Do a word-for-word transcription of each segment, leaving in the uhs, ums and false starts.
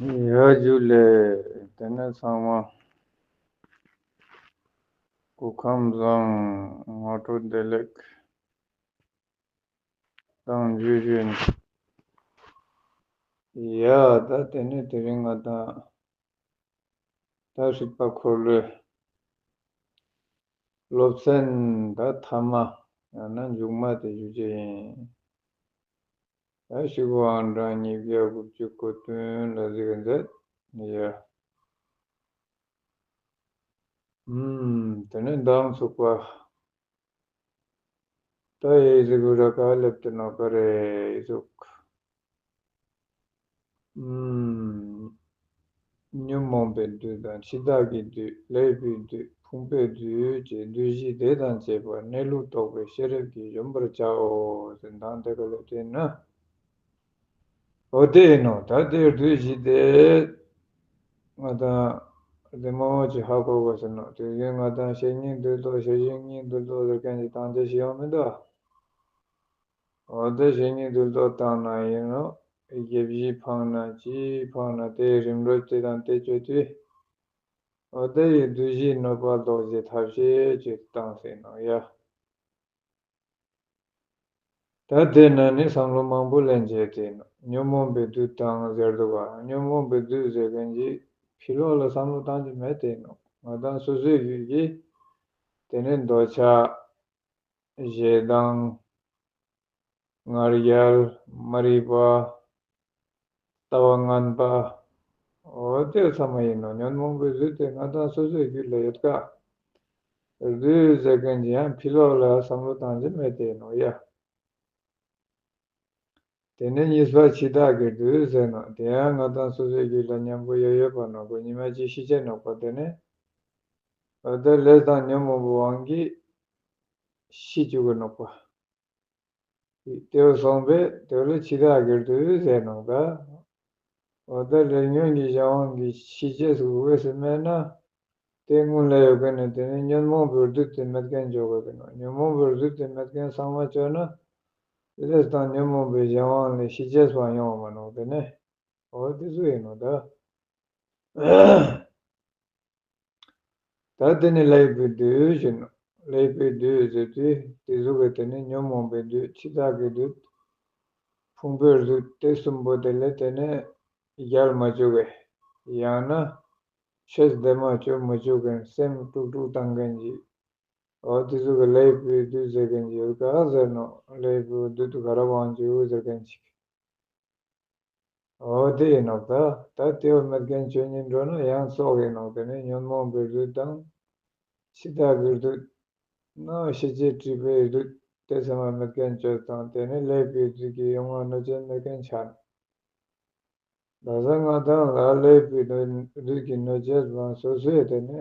ཡ་ཇུ་ལེ། དེ་ནས་ཚང་མ་སྐུ་ཁམས་བཟང་། སྔ་དྲོ་བདེ་ལེགས། དང་ཇུ་ཇུ། ཡ་ད་དེ་ནས་དེ་རིང་ང་དང་ད་སྲིད་པ་འཁོར་ལོའི་སློབ་ཚན་ད་ཐ་མ་ཡང་ན་མཇུག་མ་དེ་ཞུ་རྒྱུ་ཡིན། ད་ཤོག་གུ་ཨང་གྲངས་ཉིས་བརྒྱ་དགུ་བཅུ་གོ་བདུན་ལ་གཟིགས་མཛད་ཡ། ཨུམ། དེ་ནས་མདང་ཚུགས་པ། ད་ཡེ་ཟི་གུ་ར་ཀ་ལེབ་ཏུ་ནོ་ཀ་རེ་ཟུག་ཨུམ། ཉོན་མོངས་པའི་བདུད་དང་འཆི་བདག་གི་བདུད། ཀླད་པའི་བདུད། ཕུང་པོའི་བདུད་ཀྱི་བདུད་བཞི་སྡེ་དང་བཅས་པ་གནས་ལུགས་རྟོགས་པའི་ཤེས་རབ་ཀྱིས་གཞོམ་པར་བྱའོ་ཟེར་མདང་དེ་ཀ་ལེབ་ཏུ་ན། འོ་དེ་ཡིན་ནོ། ད་དེ་བདུད་བཞི་དེ་ང་དང་བདེ་མོ་ཅིག་ཧ་གོ་དགོས་ཟེར་ནོ། དེ་བཞིན་ང་དང་བཤེས་གཉེན་འདུལ་ལྡོག་བཤེས་གཉེན་འདུལ་ལྡོག་ཟེར་མཁན་གྱི་དང་ཆ་ཞིག་ཡོང་མི་འདུག་འོ་དེ་བཤེས་གཉེན་འདུལ་ལྡོག་བཏང་ན་ཡིན་ནོ། དགེ་བཞི་འཕངས་ན་ཅི་འཕངས་ན་དེ་རིམ་གྲོ་དེ་དང་དེ་བཅོས་དུས། འོ་དེ་ཡི་བདུད་བཞིའི་གནོད་པ་ཟློག་བྱེད་ཐབས་ཤེས་ཅིག་བཏང་ཟེར་ནོ་ཡ། ད་དེ་ན་ནི་བསམ་བློ་མང་པོ་ལེན་བྱས་ཏེ་ནོ། ཉོན་མོངས་པའི་བདུད་དང་ཟེར་འདུག་ག། ཉོན་མོངས་པའི་བདུད་ཟེར་མཁན་གྱི་ཕྱི་ལོགས་ལ་བསམ་བློ་བཏང་རྒྱུ་མེད་དེ་ནོ། ང་དང་སོ་སོའི་རྒྱུད་ཀྱི་དེ་ནི་འདོད་ཆགས། ཞེ་སྡང་། ང་རྒྱལ། མ་རིག་པ། ལྟ་བ་ངན་པ། འོ་དེ་ཚང་མ་ཡིན་ནོ། ཉོན་མོངས་པའི་བདུད་དེ་ང་དང་སོ་སོའི་རྒྱུད་ལ་ཡོད་ཀ། བདུད་ཟེར་མཁན་གྱི་ཡང་ཕྱི་ལོགས་ལ་བསམ་བློ་བཏང་རྒྱུ་མེད་དེ་ནོ་ཡ། དེ་ནས་གཉིས་པ་འཆི་བདག་གི་བདུད་ཟེར་ནོ། དེ་ཡང་ང་དང་སོ་སོའི་རྒྱུད་ལ་མཉམ་པོ་ཡོད་ཡོད་པ་ནོ། ཁོ་ཉི་མ་གཅིག་ཤི་ཆ་ནོག་པ། དེ་ནས་འོ་དེ་ལས་དང་ཉོན་མོངས་པའི་དབང་གིས་ཤི་བཅུག་གི་ནོག་པ། དེ་བ་སོང་པས་དེ་ལ་འཆི་བདག་གི་བདུད་ཟེར་ནོ་ད། འོ་ད་ལས་ཉོན་གྱི་གཞན་དབང་གིས་ཤི་ཆ་སུ་འོས་སུ་མེད་ན། དེ་སྔོན་ལ་ཡོད་མཁན་ནི་དེ་ནི་ཉོན་མོངས་པའི་བདུད་དེ་མེད་མཁན་འཇོག་དགོས་ཀྱི་ནོ། ཉོན་མོངས་པའི་བདུད་དེ་མེད་མཁན་ཚང་མ་བཅོས་ན། ལས་དང་ཉོན་མོངས་པའི་གཞན་དབང་ལས་ཤི་ཆ་སུའང་ཡོང་བ་མ་ནོ། དེ་ནི་འོ་དེ་ཚོ་ཡིན་ནོ་ད། ད་དེ་ནི་ཀླད་པའི་བདུད་ཟེར་ནོ། ཀླད་པའི་བདུད་ཟེར་དུས་དེ་ཟུག་གི་དེ་ནི་ཉོན་མོངས་པའི་བདུད། འཆི་བདག་གི་བདུད། ཕུང་པོའི་བདུད། དེ་གསུམ་པོ་དེ་ལས་དེ་ནི་རྒྱལ་མ་བཅུག་གི། ཡང་ན་ཆོས་བདེ་མོ་བཅོ་མི་བཅུག་གི། སེམས་དཀྲུག་དཀྲུག་བཏང་མཁན་གྱི། འོ་དེ་ཟུག་གི་ཀླད་པའི་བདུད་ཟེར་མཁན་གྱི་ཡོད་ཀ་ཟེར་ནོ། ཀླད་པའི་བདུད་ག་ར་དབང་བཅུག་ཟེར་མཁན་ཅིག་འོ་དེ་ཡིན་ནོ་ད། ད་དེ་བ་མེད་མཁན་བཅོས་ཉིན་འགྲོ་ན་ཡང་སྲོག་ཡིན་ནོ། དེ་ནི་ཉོན་མོངས་པའི་བདུད་དང་། འཆི་བདག་གི་བདུད། ནང་ཤི་བྱེད་སྒྲིབ་པའི་བདུད། དེ་ཚང་མ་མེད་མཁན་བཅོས་དང་། དེ་ནི་ཀླད་པའི་བདུད་ཀྱི་ཡོང་བ་གནོད་བྱེད་མེད་མཁན་ཆགས་ནོ། ད་ས་ང་དང་ལ་ཀླད་པའི་བདུད་ཀྱི་གནོད་བྱེད་པ་སོ་སོའི་དེ་ནི་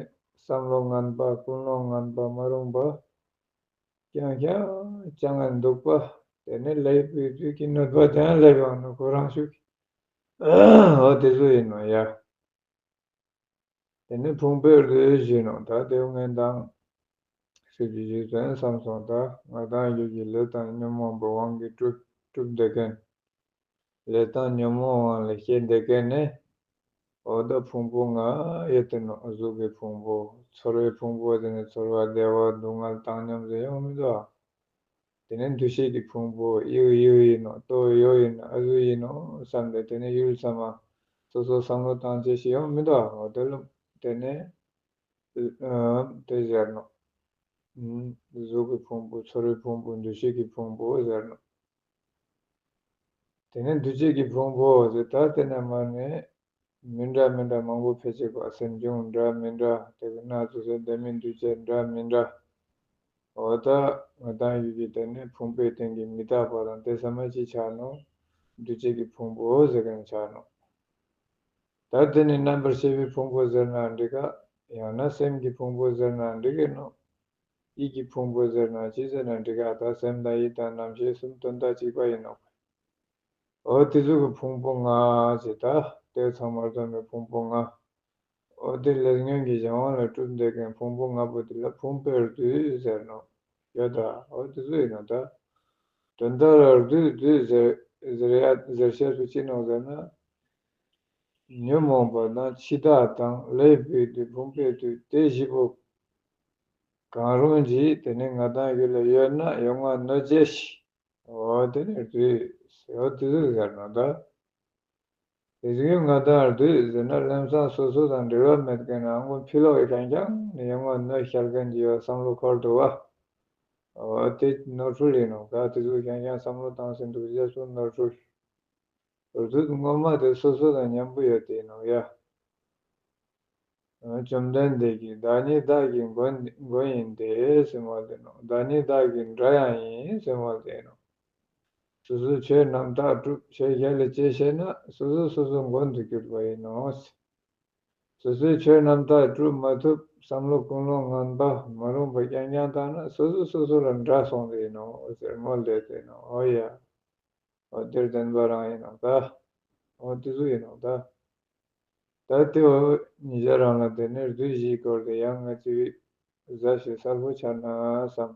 བསམ་བློ་ངན་པ། ཀུན་སློང་ངན་པ། མ་རུངས་པ། རྐྱང་རྐྱང་རྐྱང་ངན་འདུག་པ། དེ་ནི་ཀླད་པའི་བདུད་ཀྱི་གནོད་པ་དེ་ཡང་སླེབས་ཡོང་ནོ་ཁོ་རང་ཤུགས། འོ་དེ་ཚོ་ཡིན་ནོ་ཡ། དེ་ནི་ཕུང་པོའི་བདུད་ཟེར་ནོ། ད་དེ་ངས་མདང་ཞུ་རྒྱུ་ཞིག་དོན་བསམ་སོང་། ད་ང་དང་ཡུལ་གྱི་ལས་དང་ཉོན་མོངས་པའི་དབང་གིས་གྲུབ་གྲུབ་བསྡད་མཁན། ལས་དང་ཉོན་མོངས་དབང་ལས་སྐྱེས་བསྡད་མཁན་ནི། འོ་ད་ཕུང་པོ་ལྔ་ཡོད་དེ་ནོ། གཟུགས་ཀྱི་ཕུང་པོ། ཚོར་བའི་ཕུང་པོ་དེ་ནི་ཚོར་བ་བདེ་བ་སྡུག་བསྔལ་བཏང་སྙོམས་ཟེར་ཡོང་མི་འདུག་དེ་ནས་འདུ་ཤེས་ཀྱི་ཕུང་པོ། ཡུལ་ཡུལ་ཡིན་ནོ། ལྟོ་ཡོ་ཡིན་ནོ། ཨ་ཟུ་ཡིན་ནོ་བསམ་སྟེ་དེ་ནས་ཡུལ་ཚང་མ་སོ་སོ་བསམ་བློ་བཏང་བྱས་ཤིག་ཡོང་མི་འདུག་འོ་དེ་ལ་དེ་ནས་ཨ་དེ་ཟེར་ནོ། ཨ་གཟུགས་ཀྱི་ཕུང་པོ། ཚོར་བའི་ཕུང་པོ། འདུ་ཤེས་ཀྱི་ཕུང་པོ་ཟེར་ནོ། དེ་ནས་འདུ་བྱེད་ཀྱི་ཕུང་པོ་ཟེར། ད་དེ་ནས་མ་ནས་མི་འདྲ་མི་འདྲ་མང་པོ་ཕལ་ཆེར་གོ། སེམས་བྱུང་འདྲ་མི་འདྲ། དེ་གི་སྣ་ཚོགས་སུ་ལྡན་མིན་འདུ་བྱེད་འདྲ་མི་འདྲ། འོ་ད་ང་དང་ཡུལ་གྱི་དེ་ནས་ཕུང་པོའི་སྟེང་གི་མི་རྟག་པ་དང་དེ་ཚང་མ་ཅི་ཆགས་ནོ། འདུ་བྱེད་ཀྱི་ཕུང་པོ་ཟེར་མཁན་ཆགས་ནོ། ད་དེ་ནི་རྣམ་པར་ཤེས་པའི་ཕུང་པོ་ཟེར་ན་འགྲིག་ག། ཡང་ན་སེམས་ཀྱི་ཕུང་པོ་ཟེར་ན་འགྲིག་གི་ནོ། ཡིད་ཀྱི་ཕུང་པོ་ཟེར་ན་ཅི་ཟེར་ན་འགྲིག་ག། ད་སེམས་དང་ཡིད་དང་རྣམ་ཤེས་གསུམ་དོན་དག་གཅིག་པ་ཡིན་ནོ། འོ་དེ་ཚོ་གི་ཕུང་པོ་ལྔ་ཟེར། ད་དེ་ཚང་མར་འཛོམས་པའི་ཕུང་པོ་ལྔ། འོ་དེ་ལས་ཉོན་གྱི་གཞན་དབང་ལས་གྲུབ་བསྡད་མཁན་ཕུང་པོ་ལྔ་པོ་དེ་ལ་ཕུང་པོའི་བདུད་ཟེར་ནོ། ཡོད་ད། འོ་དེ་ཚོ་ཡིན་ནོ་ད། དོན་དག་ལ་བདུད་བདུད་ཟེར་ཟེར་ཡ་ཟེར་བཤད་སུ་ཅི་ནོ་ཟེར་ན། ཉོན་མོངས་པ་དང་འཆི་བདག་དང་ལས་འཕགས་དུས་ཕུང་པོའི་དུས་དེ་བཞི་པོ་གང་རུང་གིས་དེ་ནི་ང་དང་ཡུལ་ལ་ཡོད་ན་ཡོང་བ་གནོད་བྱེད་ཤིག་འོ་དེ་ནི་བདུད་ཟེར་བ་དེ་ཚོ་ཟེར་ནོ་ད། དེ་ཚོ་ང་དང་བདུད་ཟེར་ན་ལམ་སང་སོ་སོ་དང་འབྲེལ་བ་མེད་མཁན་ནང་ཁོ་ཕྱི་ལོགས་ཀྱི་རྐྱང་རྐྱང་ནས་ཡོང་བ་གནོད་བྱེད་མཁན་གྱི་ཡོད་བསམ་བློ་འཁོར་འདུག་བ། འོ་དེ་ནོར་འཁྲུལ་ཡིན་ནོ་ད། དེ་ཚོ་རྐྱང་རྐྱང་བསམ་བློ་བཏང་ཟིན་འདུག་རྗེས་སུ་ནོར་འཁྲུལ། བདུད་ངོ་མ་དེ་སོ་སོ་དང་མཉམ་པོ་ཡོད་དེ་ཡིན་ནོ་ཡ། བཅོམ་ལྡན་འདས་ཀྱིས་བདག་ཉིད་བདག་གི་མགོན་མགོན་ཡིན་ཏེ་ཟེར་མོལ་ཏེ་ནོ། བདག་ཉིད་བདག་གི་དགྲ་ཡང་ཡིན་ཟེར་མོལ་ཏེ་ནོ། སོ་སོས་ཆོས་རྣམ་དག་སྒྲུབ། ཆོས་གཞན་ལ་སྤྱད་ཤེས་ན་སོ་སོ་སོ་སོའི་མགོན་དུ་གྱུར་པ་ཡིན་ནོ། སོ་སོས་ཆོས་རྣམ་དག་སྒྲུབ་མ་ཐུབ། བསམ་བློ་ཀུན་སློང་ངན་པ་མ་རུངས་པ་རྐྱང་རྐྱང་བཏང་ན་སོ་སོ་སོ་སོ་ལ་དགྲ་སོང་སྟེ་ཡིན་ནོ་ཟེར་མོལ་ཏེ་ནོ། འོ་ཡ། འོ་དེར་བདེན་པ་རང་ཡིན་ནོ་ད། འོ་དེ་ཚོ་ཡིན་ནོ་ད། ད་དེ་འོ་ཉིད་ཅག་རང་ལ་དེ་ནས་བདུད་བཞིའི་སྐོར་དེ་ཡང་ང་ཚོས་ཟ་ཞིག་གསལ་པོ་ཆགས་ན་བསམ།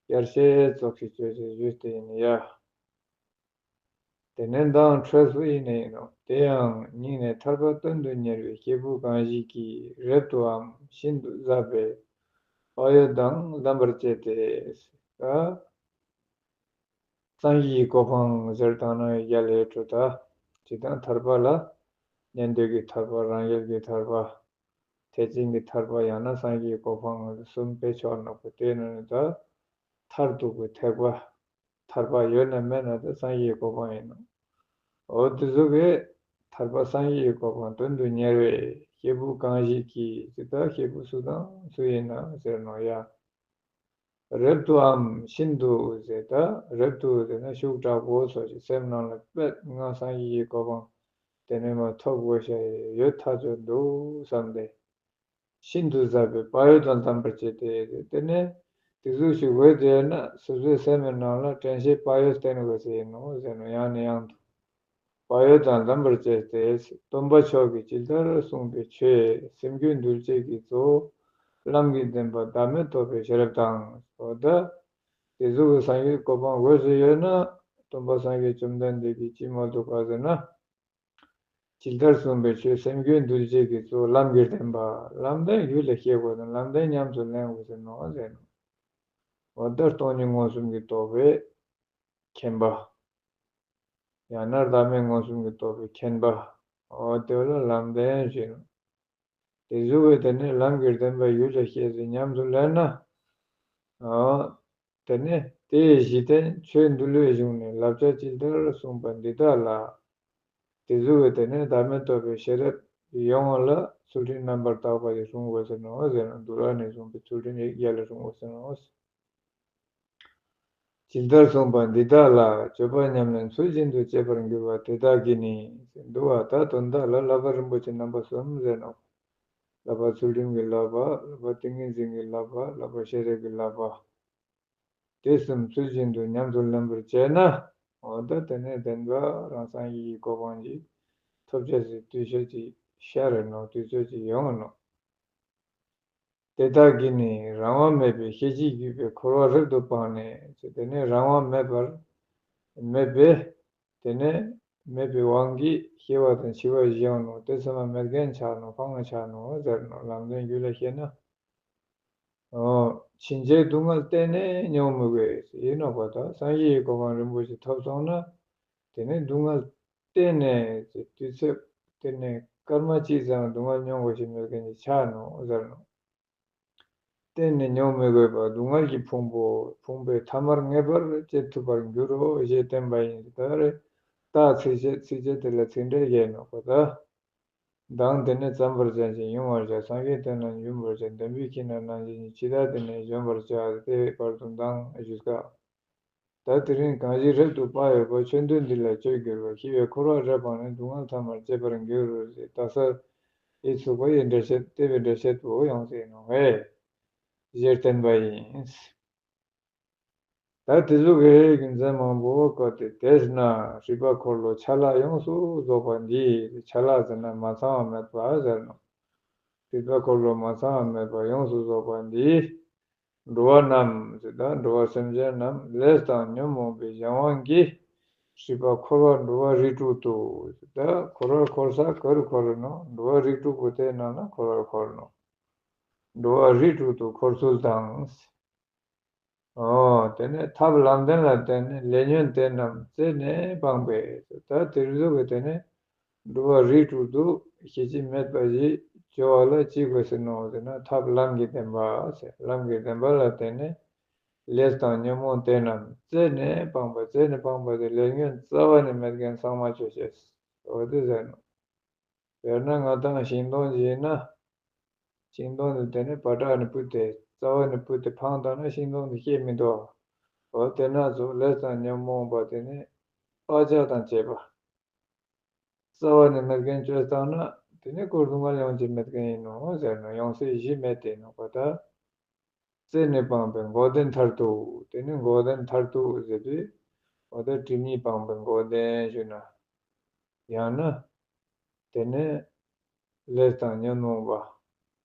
བསྐྱར་བཤད་ཙོགས་ཤིག་བྱོས་ཞེས་ཞུས་ཏེ་ཡིན་ཡ། དེ་ནས་མདང་འཕྲོས་པོ་ཡིན་ནི་ཡིན་ནོ། དེ་ཡང་སྙིང་ནས་ཐར་པ་དོན་དུ་གཉེར་བའི་སྐྱེས་བུ་གང་ཞིག་གིས་རབ་ཏུའམ་ཤིན་ཏུ་ཟབ་པའི་བག་ཡོད་དང་ལྡན་པར་བྱས་ཏེ། ད་སངས་རྒྱས་ཀྱི་གོ་འཕང་ཟེར་དང་ན་ཡ་ལས་འཕྲོ་ད། ཇི་ལྟར་ཐར་པ་ལ་ཉན་ཐོས་ཀྱི་ཐར་པ། རང་རྒྱལ་གྱི་ཐར་པ། ཐེག་ཆེན་གྱི་ཐར་པ། ཡང་ན་སངས་རྒྱས་ཀྱི་གོ་འཕང་གསུམ་དཔེ་ཆོག་ནོ། དེ་ནི་ད་མཐར་ཐུག་གི་ཐེག་པ། ཐར་པ་ཡོད་ན་མེད་ན་དེ་སངས་རྒྱས་ཀྱི་གོ་འཕང་ཡིན་ནོ། འོ་དེ་ཚོ་གིས་ཐར་པ་སངས་རྒྱས་ཀྱི་གོ་འཕང་དོན་དུ་གཉེར་བའི་སྐྱེས་བུ་གང་ཞིག་གིས་ཇི་ལྟར་སྐྱེས་བུ་སུ་དང་སུ་ཡིན་ན་ཟེར་ནོ་ཡ། རབ་ཏུའམ་ཤིན་ཏུ་ཟེར་ད། རབ་ཏུ་ཟེར་ན་ཤུགས་དྲག་པོ་ཚོ་ཞིག་སེམས་ནང་ལ་དཔེ་ང་སངས་རྒྱས་ཀྱི་གོ་འཕང་དེ་ནས་མ་ཐོབ་དགོས་ཤ་ཡོད་ཐག་ཆོད་འདུག་བསམ་སྟེ། ཤིན་ཏུ་ཟབ་པའི་བག་ཡོད་དང་ལྡན་པར་བྱས་ཏེ། དེ་ནས་དེ་ཟུག་ཞིག་འོས་དེ་ན་སོ་སོའི་སེམས་ནང་ལ་དྲན་ཤེས་བག་ཡོད་བསྟེན་དགོས་ཟེར་ནོ་ཟེར་ནོ། ཡང་ནས་ཡང་དུ་བག་ཡོད་དང་ལྡན་པར་བྱས་ཏེ། སྟོན་པ་མཆོག་གིས་ཇི་ལྟར་གསུངས་པའི་ཆོས་སེམས་རྒྱུད་འདུལ་བྱེད་ཀྱི་གཙོ་བོ་ལམ་གྱི་བདེན་པ་བདག་མེད་རྟོགས་པའི་ཤེས་རབ་དང་། འོ་ད་དེ་ཟུག་གི་སངས་རྒྱས་གོ་འཕང་འོས་སུ་ཡོད་ན་སྟོན་པ་སངས་རྒྱས་བཅོམ་ལྡན་འདས་ཀྱིས་ཅི་མོལ་འདུག་ག་ཟེར་ན། ཇི་ལྟར་གསུངས་པའི་ཆོས་སེམས་རྒྱུད་འདུལ་བྱེད་ཀྱི་གཙོ་བོ་ལམ་གྱི་བདེན་པ། ལམ་བདེན་རྒྱུད་ལ་སྐྱེ་དགོས་དང་ལམ་བདེན་ཉམས་སུ་ལེན་དགོས་ཟེར་ནོ་ཟེར་ནོ། འོ་ད་སྟོང་ཉིད་མངོན་སུམ་གྱིས་རྟོགས་པའི་མཁྱེན་པ། ཡང་ན་བདག་མེད་མངོན་སུམ་གྱིས་རྟོགས་པའི་མཁྱེན་པ། འོ་དེ་ལ་ལམ་བདེན་ཞེས་ནོ། དེ་ཟུག་གི་དེ་ནི་ལམ་གྱི་བདེན་པ་རྒྱུད་ལ་སྐྱེས་ཏེ་ཉམས་སུ་ལེན་ན། འོ། དེ་ནས་དེའི་གཞི་རྟེན་ཆོས་འདུལ་བའི་གཞུང་ནས་བསླབ་བྱ་ཇི་ལྟར་གསུངས་པ་འདི་དག་ལ། དེ་ཟུག་གི་དེ་ནས་བདག་མེད་རྟོགས་པའི་ཤེས་རབ་ཡོང་བ་ལ་ཚུལ་ཁྲིམས་རྣམ་པར་དག་པ་ཡིས་སྲུང་དགོས་ཟེར་ནོ་ཟེར་ན། འདུལ་བ་ནས་གསུངས་པའི་ཚུལ་ཁྲིམས་ཡིག་བརྒྱ་ལ་སྲུང་དགོས་ཟེར་ནོ། ཇི་ལྟར་གསུངས་པ་འདི་དག་ལ་སྤྱོད་པ་ཉམས་ལེན་ཚུལ་བཞིན་དུ་སྤྱད་པར་འགྱུར་བ་དེ་དག་གིས་ནི་ཟེར་འདུག་བ། ད་དོན་དག་ལ་བསླབ་པ་རིམ་པ་བཞིན་རྣམ་པ་གསུམ་ཟེར་ནོ། བསླབ་པ་ཚུལ་ཁྲིམས་ཀྱི་བསླབ་པ། བསླབ་པ་ཏིང་ངེ་འཛིན་གྱི་བསླབ་པ། བསླབ་པ་ཤེས་རབ་ཀྱི་བསླབ་པ། དེ་གསུམ་ཚུལ་བཞིན་དུ་ཉམས་སུ་ལེན་པར་བྱས་ན། འོ་ད་དེ་ནས་བདེན་པ་རང་སངས་རྒྱས་ཀྱི་གོ་འཕང་ཅིག་ཐོབ་བྱ་ཟེར་དུས་ཚོད་ཅིག་ཤར་རེ་ནོ། དུས་ཚོད་ཅིག་ཡོང་ནོ། དེ་དག་གིས་ནི་རང་དབང་མེད་པའི་ཤེས་བྱའི་རྒྱུད་པའི་འཁོར་བ་རབ་ཏུ་སྤངས་ནས་ཟེར། དེ་ནས་རང་དབང་མེད་པར་མེད་པའི་དེ་ནས་མེད་པའི་དབང་གིས་སྐྱེ་བ་དང་འཆི་བ་བཞི་ཡོང་ནོ། དེ་ཚང་མ་མེད་མཁན་ཆགས་ནོ། སྤང་བ་ཆགས་ནོ་ཟེར་ནོ། ལམ་བདེན་རྒྱུད་ལ་སྐྱེས་ན། འོ། ཕྱིན་ཆད་སྡུག་བསྔལ་གཏན་ནས་མྱོང་མི་དགོས་ཡིན་ནོ་གོ། ད་སངས་རྒྱས་ཀྱི་གོ་འཕང་རིན་པོ་ཆེ་ཐོབ་སོང་ན། དེ་ནས་སྡུག་བསྔལ་གཏན་ནས་དུས་ཚོད་གཏན་ནས་སྐར་མ་གཅིག་ཙམ་སྡུག་བསྔལ་མྱོང་དགོས་ཤེས་མེད་མཁན་ཅིག་ཆགས་ནོ་ཟེར་ནོ། གཏན་ནས་མྱོང་མི་དགོས་པར་སྡུག་བསྔལ་གྱི་ཕུང་པོ་ཕུང་པོའི་ཐ་མར་ངེས་པར་བྱེད་ཐུབ་པར་འགྱུར་རོ་ཞེས་བསྟན་པ་ཡིན། ད་རེ་ད་ཚིགས་བཅད་ཚིགས་བཅད་དེ་ལ་ཚིག་འགྲེལ་རྒྱག་ནོ་གོ། ད། མདང་དེ་ནས་བརྩམ་པར་བྱ་ཞིང་དབྱུང་བར་བྱ། སངས་རྒྱས་བསྟན་ལ་འབྱོན་པར་བྱ། འདོན་པའི་ཁྱིམ་ན་ནང་བཞིན་ཉིད། འཆི་བདག་དེ་ནས་བྱོན་པར་བྱ། དེའི་བར་དུ་མདང་ཞུས་ཀ། ད་དེ་རིང་གང་ཞིག་རབ་ཏུ་དཔའ་བོས་པ། ཆོས་འདུལ་འདི་ལ་སྤྱོད་གྱུར་པ། ཤི་བའི་འཁོར་བ་རབ་སྤངས་ནས། སྡུག་བསྔལ་ཐ་མར་སྤྱད་པར་འགྱུར་ཞེས་ད་ས་ཡི་ཚུགས་པ་ཡི་འགྲེལ་བཤད་དེ་བའི་འགྲེལ་བཤད་དུ་ཡོང་སྲིད་ནོ་ཧེ། ཞེས་བསྟན་པ་ཡིན། ད་དེ་ཚོ་གི་རྒྱུ་མཚན་མང་པོ་བཀོད་དེ། དེས་ན་སྲིད་པ་འཁོར་ལོ་ཆ་ལག་ཡོངས་སུ་རྫོགས་པ་འདི། ཆ་ལག་ཟེར་ན་མ་ཚང་བ་མེད་པ་ཟེར་ནོ། སྲིད་པ་འཁོར་ལོ་མ་ཚང་བ་མེད་པ་ཡོངས་སུ་རྫོགས་པ་འདི། འགྲོ་བ་རྣམས་ཟེར་ད་འགྲོ་བ་སེམས་ཅན་རྣམས་ལས་དང་ཉོན་མོངས་པའི་གཞན་དབང་གིས་ སྲིད་པ་འཁོར་བ་འགྲོ་བ་རིགས་དྲུག་ཏུ། ད་འཁོར་བར་འཁོར་ས་ག་རུ་འཁོར་ནོ། འགྲོ་བ་རིགས་དྲུག་པོ་དེ་རྣམས་ལ་འཁོར་བར་འཁོར་ནོ། འགྲོ་བ་རིགས་དྲུག་ཏུ་འཁོར་ཚུལ་དང་། ཨོ། དེ་ནས་ཐབས་ལམ་བདེན་ལ་བརྟེན་ནས་ལས་ཉོན་དེ་རྣམས་རྩད་ནས་སྤངས་པས། ད་དེ་རིགས་ཀྱི་དེ་ནས་འགྲོ་བ་རིགས་དྲུག་ཏུ་ཞེ་གཅིག་མེད་པ་ཞིག་སྦྱོར་བ་ལ་ཅི་དགོས་ཟེར་ནོ་ཟེར་ན། ཐབས་ལམ་གྱི་བདེན་པ་ཟེར། ལམ་གྱི་བདེན་པ་ལ་བརྟེན་ནས་ལས་དང་ཉོན་མོངས་དེ་རྣམས་རྩད་ནས་སྤངས་པ། རྩད་ནས་སྤངས་པ་དེ་ལས་ཉོན་རྩ་བ་ནས་མེད་མཁན་ཚང་མ་ཆོས་ཅན། འོ་དེ་ཟེར་ནོ། དཔེར་ན་ང་དང་ཤིང་སྡོང་ཞིག་ཡིན་ན། ཤིང་སྡོང་དེ་དེ་ནས་བ་ཏྲ་ནས་བུད་དེ་རྩ་བ་ནས་བུད་དེ་འཕངས་བཏང་ན་ཤིང་སྡོང་དེ་སྐྱེ་མི་འདུག་འོ་དེ་ན་ཚོ་ལས་དང་ཉོན་མོངས་པ་དེ་ནས་བག་ཆགས་དང་བཅས་པ། རྩ་བ་ནས་མེད་མཁན་བཅོས་བཏང་ན་དེ་ནས་སྐུ་གདུང་བ་ཡོངས་ཀྱི་མེད་མཁན་ཡིན་ནོ་ཟེར་ནོ། ཡོང་སའི་གཞི་མེད་དེ་ཡིན་ནོ་ག་ད། རྩད་ནས་སྤངས་པའི་འགོག་བདེན་མཐར་ཐུག་དེ་ནི་འགོག་བདེན་མཐར་ཐུག་ཟེར་དུས། འོ་ད་སྒྲིབ་གཉིས་སྤངས་པའི་འགོག་བདེན་ཞུ་ན། ཡང་ན། དེ་ནས་ལས་དང་ཉོན་མོངས་པ་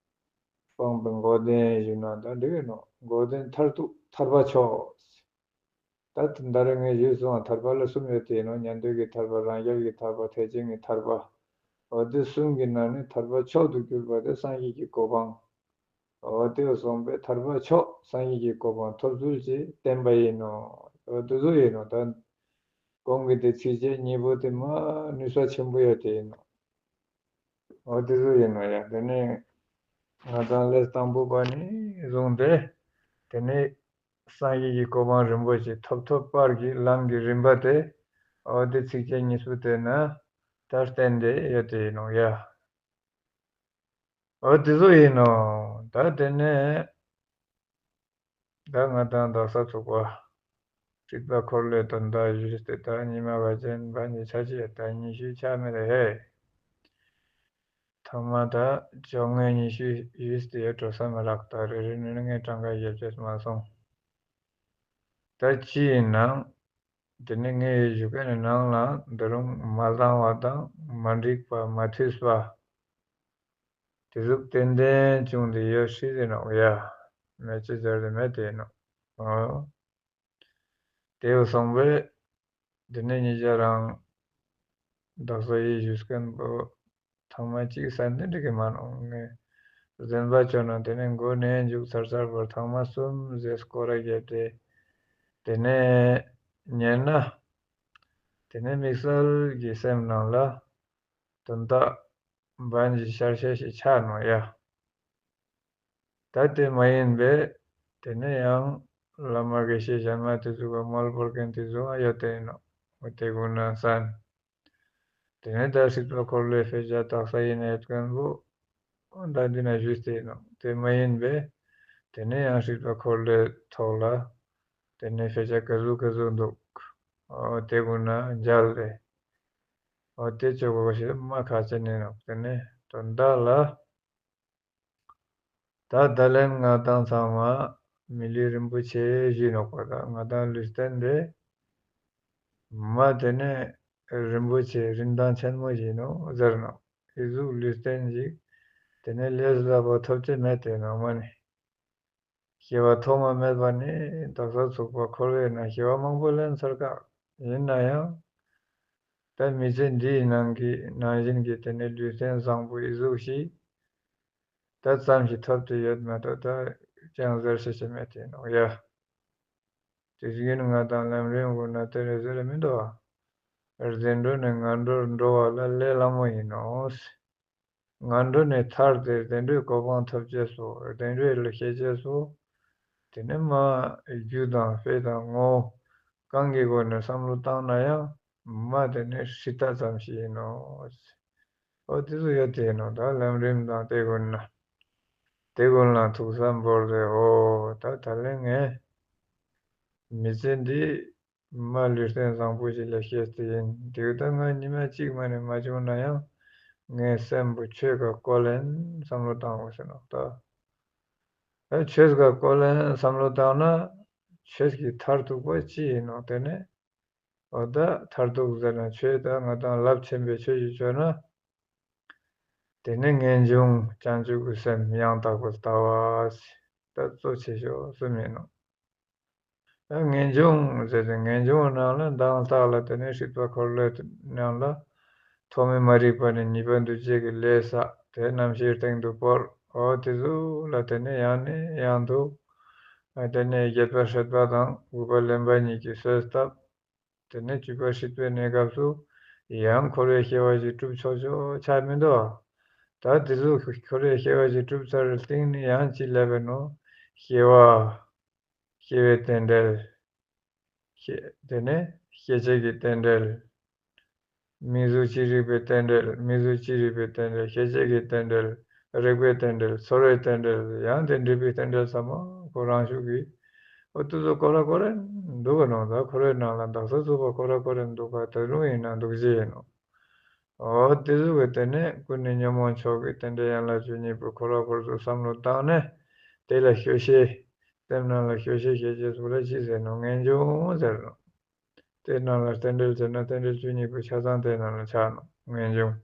སྤངས་པའི་འགོག་བདེན་ཞུ་ན་ད་འགྲིག་གི་ནོ། འགོག་བདེན་མཐར་ཐུག་ཐར་པ་མཆོག་ད་ད་རེས་ངས་ཞུས་སོང་། ཐར་པ་ལ་གསུམ་ཡོད་དེ་ཡིན་ནོ། ཉན་ཐོས་ཀྱི་ཐར་པ། རང་རྒྱལ་གྱི་ཐར་པ། ཐེག་ཆེན་གྱི་ཐར་པ། འོ་དེ་གསུམ་གྱི་ནང་ནས་ཐར་པ་མཆོག་ཏུ་གྱུར་པ་དེ་སངས་རྒྱས་ཀྱི་གོ་འཕང་། འོ་དེ་སོང་པས་ཐར་པ་མཆོག་སངས་རྒྱས་ཀྱི་གོ་འཕང་ཐོབ་ཚུལ་གྱི་བསྟན་པ་ཡིན་ནོ། འོ་དེ་ཚོ་ཡིན་ནོ། ད་གོང་གི་དེ་ཚིགས་བཅད་གཉིས་པོ་དེ་མ་ནུས་པ་ཆེན་པོ་ཡོད་དེ་ཡིན་ནོ། འོ་དེ་ཚོ་ཡིན་ནོ་ཡ། དེ་ནས་ང་དང་ལས་དང་པོ་པ་ནས་བཟུང་སྟེ། དེ་ནས་སངས་རྒྱས་ཀྱི་གོ་འཕང་རིན་པོ་ཆེ་ཐོབ་ཐོབ་བར་གྱི་ལམ་གྱི་རིམ་པ་དེ། འོ་དེ་ཚིགས་བཅད་གཉིས་པོ་དེ་ན་ད་བསྟན་ཏེ་ཡོད་དེ་ཡིན་ནོ་ཡ། འོ་དེ་ཚོ་ཡིན་ནོ། ད་དེ་ནས་ད་ང་དང་དག་ས་ཚུགས་པ། སྲིད་པ་འཁོར་ལོའི་དོན་དག་ཞུས་ཏེ། ད་ཉི་མ་བ་ཅན་བན་གྱི་ཆ་ཅི་ད་ཉི་ཤུ་ཆ་མེད་རེད་ཧེ། ཐོག་མ་ད་བཅོ་ལྔའི་ཉི་ཤུ་ཞུས་ཏེ་ཡོད་འགྲོ་ས་མི་རག་ད་རེ་རེ་ནས་ངས་གྲངས་ཀ་བརྒྱབ་བྱས་མ་སོང་། ད་ཅི་ཡིན་ནའང་། དེ་ནས་ངས་ཞུ་མཁན་ནི་ནང་ལ་འདི་རུང་མ་ལྡང་བ་དང་མ་འགྲིག་པ་མ་འཐུས་པ། དེ་ཟུག་ཏན་ཏན་བྱུང་སྟེ་ཡོད་སྲིད་དེ་ནོ་ཡ། མེད་ཅི་ཟེར་དེ་མེད་དེ་ནོ། འོ། དེ་བ་སོང་བས། འདི་ནས་ཉིད་ཀྱང་རང་དག་ས་ཡི་ཞུས་མཁན་པོ་ཐོག་མ་གཅིག་ས་འདི་འགྲིག་གི་མ་ནོ་ངས། གཟན་པ་ཅོ་ན་དེ་ནས་མགོ་ནས་མཇུག་ཚར་ཚར་བར་ཐོག་མ་གསུམ་ཟེར་སྐོར་ར་བརྒྱབ་སྟེ། དེ་ནས་ཉན་ན། དེ་ནས་དམིགས་བསལ་གྱི་སེམས་ནང་ལ་དོན་དག་བན་གྱི་ཤར་ཤར་ཞིག་ཆགས་ནོ་ཡ། ད་དེ་མ་ཡིན་པས། དེ་ནས་ཡང་བླ་མ་དགེ་བཤེས་གཞན་མ་དེ་ཚོ་གི་མོལ་བོར་མཁན་དེ་ཚོ་ཡོད་དེ་ཡིན་ནོ། འོ་དེ་ཀུན་ན་བསམ། དེ་ནས་ད་སྲིད་པ་འཁོར་ལོའི་དཔེ་ཆ་དག་ས་ཡིན་ནའི་མཁན་པོ་ད་འདི་ན་ཞུས་ཏེ་ཡིན་ནོ། དེ་མ་ཡིན་པས། དེ་ནས་ཡང་སྲིད་པ་འཁོར་ལོའི་ཐོག་ལ་དེ་ནས་དཔེ་ཆ་ག་ཟུག་ག་ཟུག་འདུག་འོ་དེ་ཀུན་ན་མཇལ་ཏེ། འོ་དེ་ཆོ་གོ་ཞེས་མ་ཁ་ཅན་ནི་ནོ། དེ་ནས་དོན་དག་ལ། ད་ད་ལན་ང་དང་ཚང་མ་མི་ལུས་རིན་པོ་ཆེ་ཞིག་ནོག་པ། ད་ང་དང་ལུས་རྟེན་དེ་མ་དེ་ནས་རིན་པོ་ཆེ་རིན་ཐང་ཆེན་མོ་ཞིག་ནོ་ཟེར་ནོ། ཨི་ཟུག་ལུས་རྟེན་ཞིག་དེ་ནས་ལས་སླ་པོ་ཐོབ་ཅེས་མེད་དེ་ནོ་མ་ནི། སྐྱེ་བ་ཐོག་མ་མེད་པ་ནས་དག་ས་ཚུགས་པ་འཁོར་བའི་ནང་སྐྱེ་བ་མང་པོ་ལེན་ཚར་ཀ། ཡིན་ན་ཡང་། ད་མི་ཚེ་འདིའི་ནང་གི་ནང་བཞིན་གྱི་དེ་ནས་ལུས་རྟེན་བཟང་པོ་ཨི་ཟུག་ཞིག་ད་ཙམ་ཞིག་ཐོབ་སྟེ་ཡོད་མ་གཏོགས་ད་ཅང་ཟེར་ཤེས་ཀྱི་མེད་དེ་ནོ་ཡ། དེ་བཞིན་ང་དང་ལམ་རིམ་དགོས་ན་དེ་རེ་ཟེར་མི་འདུག་བ། བདེ་འགྲོ་ནས་ངན་འགྲོར་འགྲོ་བ་ལ་ལས་སླ་མོ་ཡིན་ནོ། ངན་འགྲོ་ནས་ཐར་ཏེ་བདེ་འགྲོའི་གོ་འཕང་ཐོབ་ཅེས་སོ། བདེ་འགྲོའི་ལ་སྐྱེ་ཅེས་སོ། དེ་ནས་མ་རྒྱུ་དང་དཔེ་དང་ངོ་བོ་གང་གི་སྒོ་ནས་བསམ་བློ་བཏང་ན་ཡང་མ་དེ་ནས་སྲིད་ད་ཙམ་ཞིག་ཡིན་ནོ། འོ་དེ་ཚོ་ཡོད་དེ་ཡིན་ནོ། ད་ལམ་རིམ་དང་དེ་ཀུན་ན་དེ་ཀུན་ལ་ཐུགས་བསམ་བོར་ཏེ། འོ་ད་ད་ལན་ངས་མི་ཚེ་འདི་མ་ལུས་རྟེན་བཟང་པོ་ཞིག་ལ་སྐྱེས་ཏེ་ཡིན། དེ་ད་ང་ཉི་མ་གཅིག་མ་ནས་མ་བྱུང་ན་ཡང་ངའི་སེམས་པོ་ཆོས་ཀ་བཀོལ་ལེན་བསམ་བློ་བཏང་དགོས་ཟེར་ནོ་ད། ད་ཆོས་ཀ་བཀོལ་ལེན་བསམ་བློ་བཏང་ན་ཆོས་ཀྱི་མཐར་ཐུག་པ་ཅི་ཡིན་ནོ། དེ་ནས་འོ་ད་མཐར་ཐུག་ཟེར་ན་ཆོས་ད་ང་དང་རླབས་ཆེན་པོའི་ཆོས་ཀྱི་ཆོས་ན། དེ་ནས་ངེས་འབྱུང་བྱང་ཆུབ་ཀྱི་སེམས་ཡང་དག་པར་ལྟ་བ། ད་གཙོ་ཆེ་ཤོས་གསུམ་ཡིན་ནོ། ད་ངེས་འབྱུང་ཟེར་ཏེ་ངེས་འབྱུང་ནང་ལ་མདང་ལྟག་ལ་དེ་ནས་སྲིད་པ་འཁོར་ལོའི་ནང་ལ་ཐོག་མེད་མ་རིག་པ་ནས་ཉེས་པ་འདུ་བྱེད་ཀྱི་ལས་བསགས་དེ་རྣམ་ཤེས་སྟེང་དུ་བོར། འོ་དེ་ཚོ་ལ་དེ་ནས་ཡང་ནས་ཡང་དུ་དེ་ནས་བརྒྱད་པ་སྲེད་པ་དང་དགུ་པ་ལེན་པ་གཉིས་ཀྱིས་གསོས་བཏབ། དེ་ནས་བཅུ་པ་སྲིད་པའི་གནས་སྐབས་སུ་ཡང་འཁོར་བའི་སྐྱེ་བ་ཞིག་སྒྲུབ་ཆོག་ཆོག་ཆགས་མི་འདུག་ད་དེ་ཚོ་འཁོར་བའི་སྐྱེ་བ་ཞིག་སྒྲུབ་ཚར་བའི་སྟེང་ནས་ཡང་ཅི་ལས་པའི་ནོ། སྐྱེ་བ། སྐྱེ་བའི་རྟེན་འབྲེལ། སྐྱེ་དེ་ནས་སྐྱེ་བྱེད་ཀྱི་རྟེན་འབྲེལ། མིང་གཟུགས་ཅི་རིགས་པའི་རྟེན་འབྲེལ། མིང་གཟུགས་ཅི་རིགས་པའི་རྟེན་འབྲེལ། སྐྱེ་བྱེད་ཀྱི་རྟེན་འབྲེལ། རེག་པའི་རྟེན་འབྲེལ། ཚོར་བའི་རྟེན་འབྲེལ། ཡང་དེ་འདྲ་བའི་རྟེན་འབྲེལ་ཚང་མ་ཁོ་རང་ཤུགས་ཀྱིས། འོ་དེ་ཚོ་ཁོ་ར་ཁོ་ར་འདུག་ག་ནོ། ད་འཁོར་བའི་ནང་ལ་འདག་ས་ཚུགས་པ་ཁོ་ར་ཁོ་ར་འདུག་ག་ད་རུང་ཡིན་ན་འདུག་བཞིན་ཡིན་ནོ། འོ་དེ་ཚོ་གི་དེ་ནས་ཀུན་ནས་ཉོན་མོངས་མཆོག་གི་རྟེན་འབྲེལ་ཡན་ལག་བཅུ་གཉིས་པོ་ཁོ་ར་ཁོ་ར་ཚོ་བསམ་བློ་བཏང་ནས་དེ་ལ་སྐྱོ་ཤས། སེམས་ནང་ལ་སྐྱོ་ཤས་སྐྱེ་བྱེད་ཚོ་ལ་ཅི་ཟེར་ནོ། ངེས་འབྱུང་ཟེར་ནོ། དེ་ནང་ལ་རྟེན་འབྲེལ་ཟེར་ན་རྟེན་འབྲེལ་བཅུ་གཉིས་པོ་ཆ་ཚང་དེ་ནང་ལ་ཆགས་ནོ། ངེས་འབྱུང་།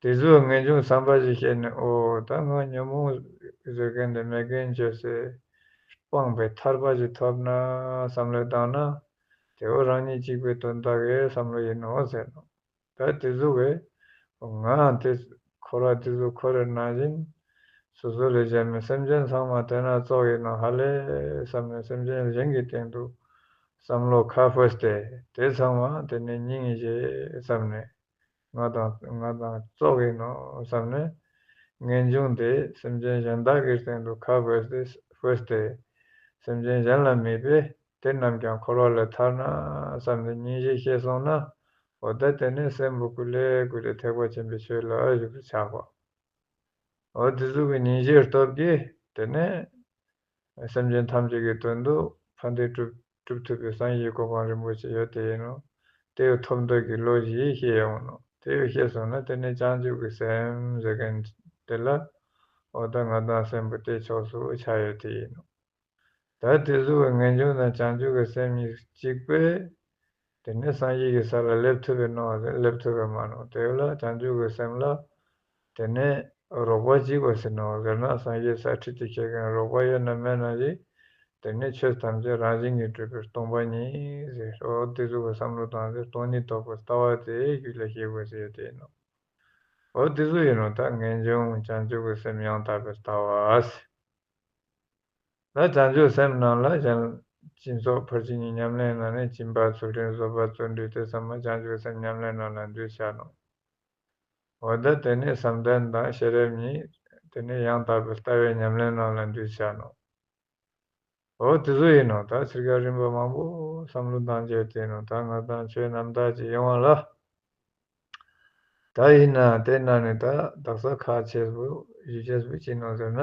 དེ་ཚོས་ངེས་འབྱུང་བསམ་པ་ཞིག་སྐྱེས་ནས། འོ་ད་ང་ཉོན་མོངས་བཟོད་མཁན་དེ་མེད་མཁན་བྱས་སེ་སྤངས་པའི་ཐར་པ་ཞིག་ཐོབ་ན་བསམ་བློ་བཏང་ན། དེ་བོ་རང་ཉིད་གཅིག་པུའི་དོན་དག་གི་བསམ་བློ་ཡིན་ནོ་ཟེར་ནོ། ད་དེ་ཚོ་བས་ང་དེ་ཁོ་ར་དེ་ཚོ་ཁོ་རེ་ནང་བཞིན་སོ་སོ་ལས་གཞན་མི་སེམས་ཅན་ཚང་མ་དེ་ན་ཙོག་ཡིན་ནོ་ཧ་ལས་བསམ་ནས་སེམས་ཅན་གཞན་གྱི་སྟེང་དུ་བསམ་བློ་ཁ་ཕོས་ཏེ་དེ་ཚང་མ་དེ་ནས་སྙིང་རྗེ་བསམ་ནས། ང་དང་ང་དང་ཙོག་ཡིན་ནོ་བསམ་ནས། ངེས་འབྱུང་དེ་སེམས་ཅན་གཞན་དག་གི་སྟེང་དུ་ཁ་ཕོས་ཏེ་ཕོས་ཏེ། སེམས་ཅན་གཞན་ལ་དམིགས་པས་དེ་རྣམས་ཀྱང་འཁོར་བ་ལས་ཐར་ན་བསམ་ནས་སྙིང་རྗེ་སྐྱེས་སོང་ན། འོ་ད་དེ་ནས་སེམས་པོ་ཀུ་ལེ་ཀུ་ལེ་ཐེག་པ་ཆེན་པོའི་ཆོས་ལ་བཞུགས་སུ་ཆགས་པ། འོ་དེ་ཚོ་གི་སྙིང་རྗེའི་སྟོབས་ཀྱིས་དེ་ནས་སེམས་ཅན་ཐམས་ཅད་ཀྱི་དོན་དུ་ཕན་བདེ་སྒྲུབ་སྒྲུབ་ཐུབ་པའི་སངས་རྒྱས་གོ་འཕང་རིན་པོ་ཆེ་ཡོད་དེ་ཡིན་ནོ། དེ་ཡི་ཐོབ་འདོད་ཀྱི་བློ་ཞིག་སྐྱེ་ཡོང་ནོ། དེ་ཡི་སྐྱེས་སོང་ན་དེ་ནས་བྱང་ཆུབ་ཀྱི་སེམས་ཟེར་མཁན་དེ་ལ། འོ་ད་ང་དང་སེམས་པོ་དེ་ཕྱོགས་སུ་ཆགས་ཡོད་དེ་ཡིན་ནོ། ད་དེ་ཚོ་གི་ངེས་འབྱུང་དང་བྱང་ཆུབ་ཀྱི་སེམས་གཉིས་གཅིག་པས། དེ་ནས་སངས་རྒྱས་ཀྱི་ས་ལ་སླེབས་ཐུབ་པའི་ནོ་ཟེར། སླེབས་ཐུབ་པའི་མ་ནོ། དེ་ལ་བྱང་ཆུབ་ཀྱི་སེམས་ལ་དེ་ནས་རོགས་པ་གཅིག་པ་ཟེར་ནོ་ཟེར་ན། སངས་རྒྱས་ས་ཁྲིད་དེ་ཁྱེད་ཀྱང་རོགས་པ་ཡོད་ན་མེད་ན་ཞིག་དེ་ནས་ཆོས་ཐམས་ཅད་རང་བཞིན་གྱིས་གྲུབ་པའི་སྟོང་པ་ཉིད་ཟེར། འོ་དེ་ཚོ་གི་བསམ་བློ་བཏང་སྟེ་སྟོང་ཉིད་རྟོགས་པའི་ལྟ་བ་དེ་རྒྱུད་ལ་སྐྱེ་དགོས་ཟེར་ཡོད་དེ་ཡིན་ནོ། འོ་དེ་ཚོ་ཡིན་ནོ། ད་ངེས་འབྱུང་བྱང་ཆུབ་ཀྱི་སེམས་ཡང་དག་པའི་ལྟ་བ་ཟེར། ད་བྱང་ཆུབ་སེམས་རྣམས་ལ་གཞན། སྦྱིན་སོགས་ཕར་ཕྱིན་གྱི་ཉམས་ལེན་ནང་ནས་སྦྱིན་པ་ཚུལ་ཁྲིམས་བཟོད་པ་བརྩོན་འགྲུས་དེ་ཚང་མ་བྱང་ཆུབ་སེམས་ཉམས་ལེན་ནང་ལ་འདུས་བྱ་ནོ། འོ་ད་དེ་ནས་བསམ་གཏན་དང་ཤེས་རབ་གཉིས་དེ་ནས་ཡང་དག་པའི་ལྟ་བའི་ཉམས་ལེན་ནང་ལ་འདུས་བྱ་ནོ། འོ་དེ་ཚོ་ཡིན་ནོ། ད་ཚིག་རྐང་རིམ་པ་མང་པོ་བསམ་བློ་བཏང་བྱས་དེ་ནོ། ད་ང་དང་ཆོས་རྣམ་དག་ཅིག་ཡོང་བ་ལ། ད་ཡིན་ན་དེ་ན་ནི་ད་དག་ས་ཁག་ཆེ་བོ་ཞུ་ཆེ་བོ་ཅི་ནོ་ཟེར་ན།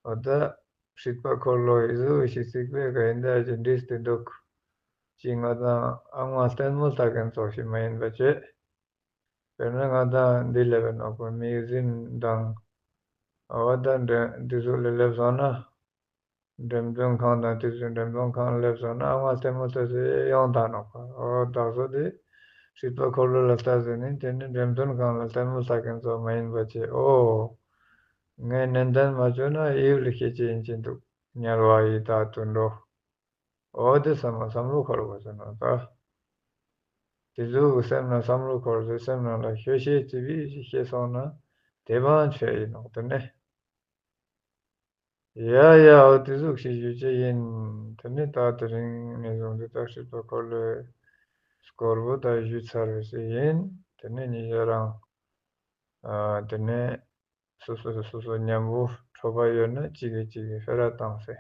འོ་ད་སྲིད་པ་འཁོར་ལོ་ཡི་ཟུ་ཞིག་རྩིག་པའི་ག་ཡིན་ད་ཅི་འདྲིས་ཏེ་འདུག་ཅི་ང་དང་ཨ་མ་ལྟད་མོ་ལྟ་མཁན་ཙོགས་ཤིག་མ་ཡིན་པ་བྱས། དཔེར་ན་ང་དང་འདི་ལས་པའི་ནོ་གོ་མིག་ཟིན་དང་། འོ་ད་འདྲ་འདི་ཟུག་ལ་སླེབས་སོང་ན། འགྲེམས་སྟོན་ཁང་དང་དེ་ཚོའི་འགྲེམས་སྟོན་ཁང་སླེབས་སོང་ན་ཨ་མ་ལྟད་མོ་ལྟ་ཟེར་ཡོང་དང་ནོ་ག་འོ་དག་ས་དེ་སྲིད་པ་འཁོར་ལོ་ལ་ལྟ་ཟེར་ནི་དེ་ནི་འགྲེམས་སྟོན་ཁང་ལ་ལྟད་མོ་ལྟ་མཁན་ཚོ་མ་ཡིན་པ་བྱས། འོ། ངས་ནན་ཏན་མ་བྱུང་ན་ཡིད་ལ་སྐྱེ་ཅི་ཡིན་ཅི་འདུག་དམྱལ་བ་ཡི་དྭགས་དུད་འགྲོ། འོ་དེ་བསམ་བློ་བསམ་བློ་འཁོར་དགོས་ཟེར་ནོ་ད། དེ་ཚོའི་སེམས་ལ་བསམ་བློ་འཁོར་ཟེར་སེམས་ནང་ལ་ཤོད་ཤེས་ཙི་བི་ཞིག་སྐྱེས་སོང་ན་དེ་བང་ཆོད་ཡིན་ནོ་དེ་ནས། ཡ་ཡ་འོ་དེ་ཟུག་ཞིག་ཞུ་ཅི་ཡིན། དེ་ནས་ད་དེ་རིང་ནས་བཟུང་སྟེ་ད་སྲིད་པ་འཁོར་ལོའི་སྐོར་བོ་ད་ཞུས་ཚར་བ་ཞིག་ཡིན། དེ་ནས་ཉེ་ཞ་རང་། ཨ། དེ་ནས་སོ་སོ་སོ་སོ་མཉམ་པོ་འཕྲོད་པ་ཡོད་ན་གཅིག་གིས་གཅིག་གིས་ཕེ་ར་བཏང་སེ།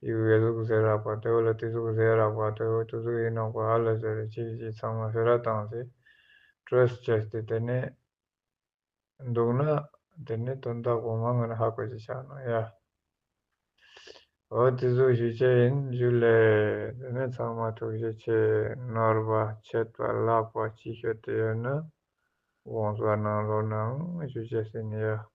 ཡི་གེ་ཟུག་ཟེར་རག་པ་དེ་བོ་ལ་དེ་ཟུག་ཟེར་རག་པ་དེ་བོ་དེ་ཟུག་ཡིན་ནོ་ག་ཨ་ལ་ཟེར་རེ་གཅིག་གིས་གཅིག་ཚང་མ་ཕེ་ར་བཏང་སེ། ཊེ་རེ་སི་བྱས་ཏེ་དེ་ནས། འདུག་ན། དེ་ནི་དོན་དག་གོ་མ་ངན་ཧ་གོ་ཅི་ཆགས་ན་ཡ། འོ་དེ་ཚོ་ཞུ་ཆེ་ཡིན་ཞུ་ལེ། དེ་ནི་ཚང་མ་ཐུགས་རྗེ་ཆེ། ནོར་བ་ཆད་པ་ལྷག་པ་ཅི་ཤོད་དེ་ཡོད་ན། དགོངས་པ་གནང་རོགས་གནང་ཞུ་ཆེ་ཟིན་ཡ།